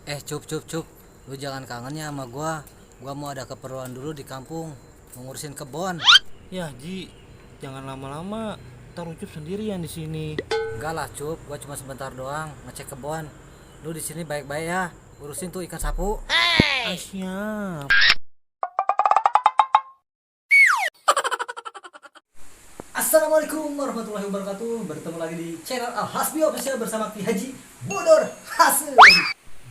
Cup cup cup, lu jangan kangen ya sama gua. Gua mau ada keperluan dulu di kampung, mau ngurusin kebon. Ya Ji, jangan lama-lama, ntar Ucup sendirian di sini. Enggak lah Cup, gua cuma sebentar doang ngecek kebon. Lu di sini baik-baik ya, urusin tuh ikan sapu. Hey. Siap. Assalamualaikum warahmatullahi wabarakatuh. Bertemu lagi di channel Al Hasbi Official bersama Ki Haji Bodor Hasim.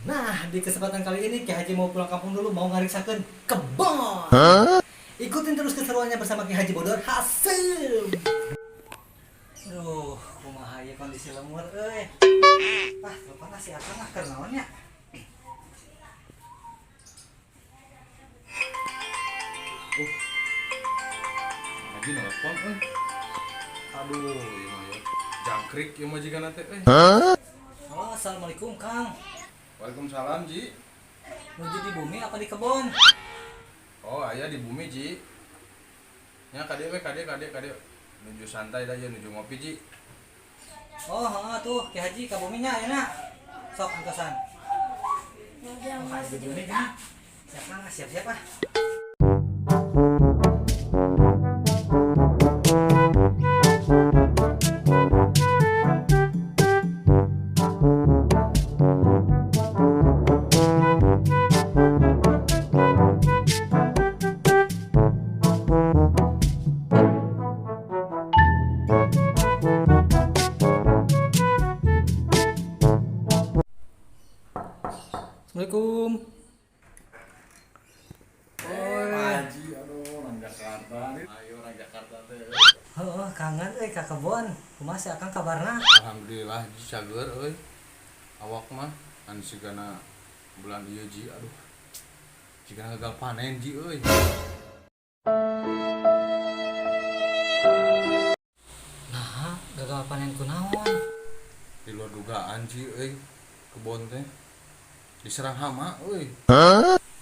Nah, di kesempatan kali ini Ki Haji mau pulang kampung dulu, mau ngariksakeun kebon. Huh? Ikutin terus keseruannya bersama Ki Haji Bodor Hasim. Duh, kumaha ieu kondisi lemur euy. Ah, telepon lah si Akang ah keur naon nya. Haji nelpon euy. Aduh, ieu mah ya. Jangkrik ieu mah jigana teh euy. Halo, assalamualaikum Kang. Waalaikumsalam Ji. Nuju di bumi apa di kebon? Oh, aya di bumi Ji. Nya kade we kade kade kade. Nuju santai dah ya, nuju ngopi Ji. Oh, heeh tuh Ki Haji ka bumi nya ayeuna. Sok angkasan. Di bumi kan. Siap Kang, siap-siap ah. Assalamualaikum. Oh, Haji, aduh, orang Jakarta nih. Ayo orang Jakarta teh. Heeh, kangen euy ka kebon. Kumaha si Akang kabarna? Alhamdulillah Ji cager euy. Awak mah anu sigana bulan ieu Ji, aduh. Jigana gagal panen Ji euy. Nah, gagal panen kunaon? Di luar dugaan Ji euy, kebon teh diserang hama euy.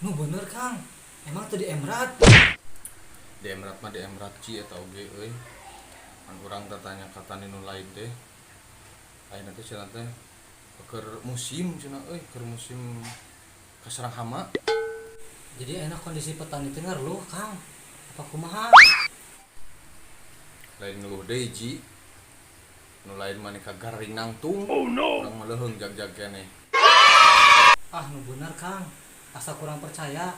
Nu bener Kang. Emang teu di Emrat? Di Emrat mah di Emrat Ji eta oge euy. An urang tatanya ka tani nu lain teh. Ayeuna teh cenah teh keur musim cenah euy, keur musim kaserang hama. Jadi enak kondisi petani teh ngeluh Kang. Apa kumaha? Lain ngeluh deui Ji. Nu lain mah ka garing nangtung. Oh no. Urang mah leuheung jag-jag keneh. Ah, nu bener Kang. Asa kurang percaya.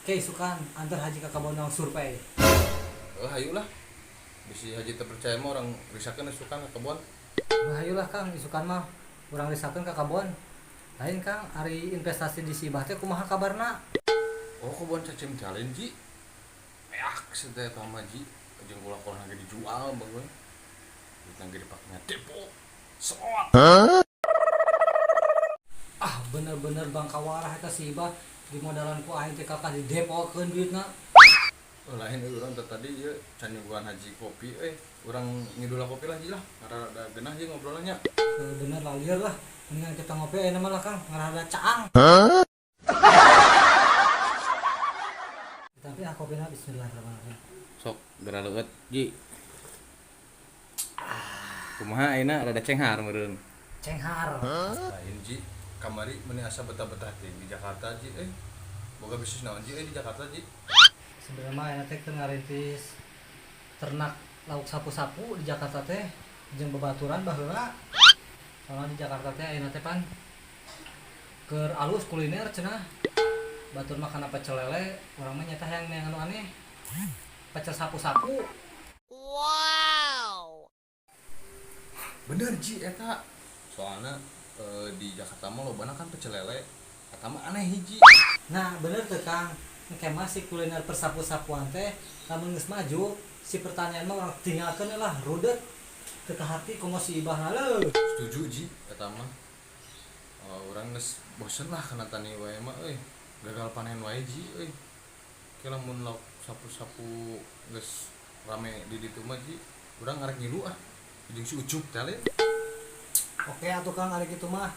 Ke isukan antar Haji ka kebon nang survei. Oh, hayulah. Bisi Haji teu percaya mah urang risakeun isukan ka kebon. Hayulah Kang, isukan mah urang risakeun ka kebon. Lain Kang, ari investasi di Sibah teh kumaha kabarna? Oh, kebon cacing challenge Ji. Beak sateh eta mah Ji. Jeung kula-kula ge dijual bae. Duitna ge dipake depo. Soot. Huh? Ah, bener-bener bangka warah eta si Ibah di modalan ku aing teh kakak di depokeun duitna. Oh, lain euy urang teh tadi ieu can nyuguhan Haji kopi euy. Urang ngidula kopi lah Ji lah. Ngarada geunah ieu ngobrolnya. Bener lah lieur lah. Mendingan kita ngopi ayeuna mah lah Kang, ngarada caang. Tapi ah kopina bismillahirrahmanirrahim. Sok geura leueut Ji. Kumaha ayeuna rada cenghar meureun. Cenghar. Lain Ji, kamari meuni asa betah-betah teh di Jakarta Ji euy. Boga bisnis naon Ji euy di Jakarta Ji? Sebenarnya mah ayeuna teh keur ngarintis ternak lauk sapu-sapu di Jakarta teh jeung babaturan baheula. Soalna di Jakarta teh ayeuna teh pan keur alus kuliner cenah. Batur mah kana pecel lele, urang mah nyata hayang neangan anu aneh. Pecel sapu-sapu. Wow. Bener Ji eta. Soalna di Jakarta mah lobana kan pecel lele. Eta mah aneh hiji. Nah, bener tuh Kang. Engke mah si kuliner persapu-sapuan teh lamun geus maju, si pertanyaan mah urang tinggalkeun lah rudet. Teu kahati komo si Ibah leuh. Setuju Ji eta mah. Urang geus bosen lah kana tani wae mah euy. Gagal panen wae Ji euy. Ke lamun lauk sapu-sapu geus rame di ditu mah Ji, urang arek ngilu ah. Jeung si Ucup teh lain. Oke atuh Kang, ari kitu mah.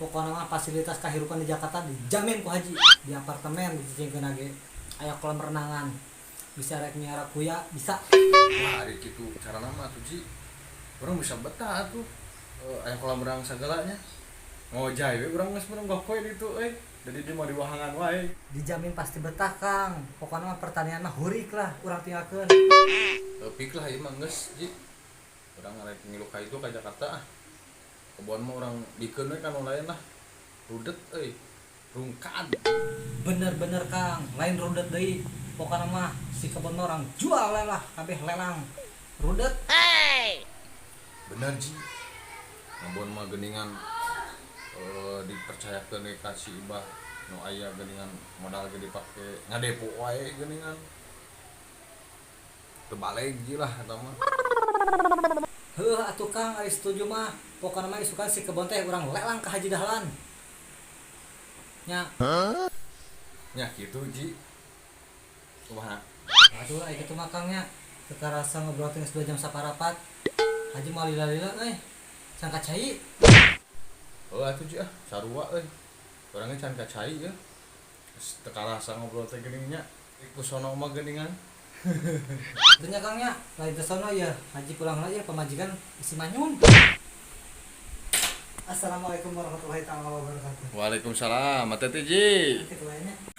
Pokona mah fasilitas kehidupan di Jakarta dijamin ku Haji. Di apartemen dicicingkeun ge aya kolam renangan. Bisa rek miara kuya bisa. Wah, ari kitu carana mah atuh Ji. Urang bisa betah atuh. Aya kolam renang sagalanya. Ngojay we urang geus meunang poe ditu euy. Jadi dia mau diwahangan wae. Dijamin pasti betah, Kang. Pokoknya mah pertanian mah hurik lah urang tinggalkeun. Pik lah ieu mah geus, Ji. Urang rek ngilu ka itu ka Jakarta ah. Kebon mah urang bikeun we ka nu lain lah. Rudet euy. Rungkad. Bener-bener, Kang, lain rudet deui. Pokoknya mah si kebon mah urang jual lah, kabeh lelang. Rudet. Bener, Ji. Ngebon mah geuningan dipercayakeun we ka si Ibah nu aya geuningan modal ge dipake ngadepo wae geuningan. Teu baleg, Ji, lah eta mah. Heuh atuh, Kang, ari setuju mah. Pokoknya mah isukan si kebon teh urang lelang ka Haji Dahlan. Nya. Nya kitu, Ji. Kumaha? Aduh, ai kitu mah, Kang, nya. Teu karasa ngobrol teh geus 2 jam saparapat. Haji moal lila-lila euy. Can ka cai. Oh atuh, Ji, ah, sarua euy. Urang ge can ka cai ya. Geus teu karasa ngobrol teh geuning nya. Ku sono mah geuningan. Atuh nya, Kang, nya, lain teh sono ya. Haji pulang lah ya, pamajikan isi manyun. Assalamualaikum warahmatullahi taala wabarakatuh. Waalaikumsalam. Hati-hati, Ji. Kitu wae nya.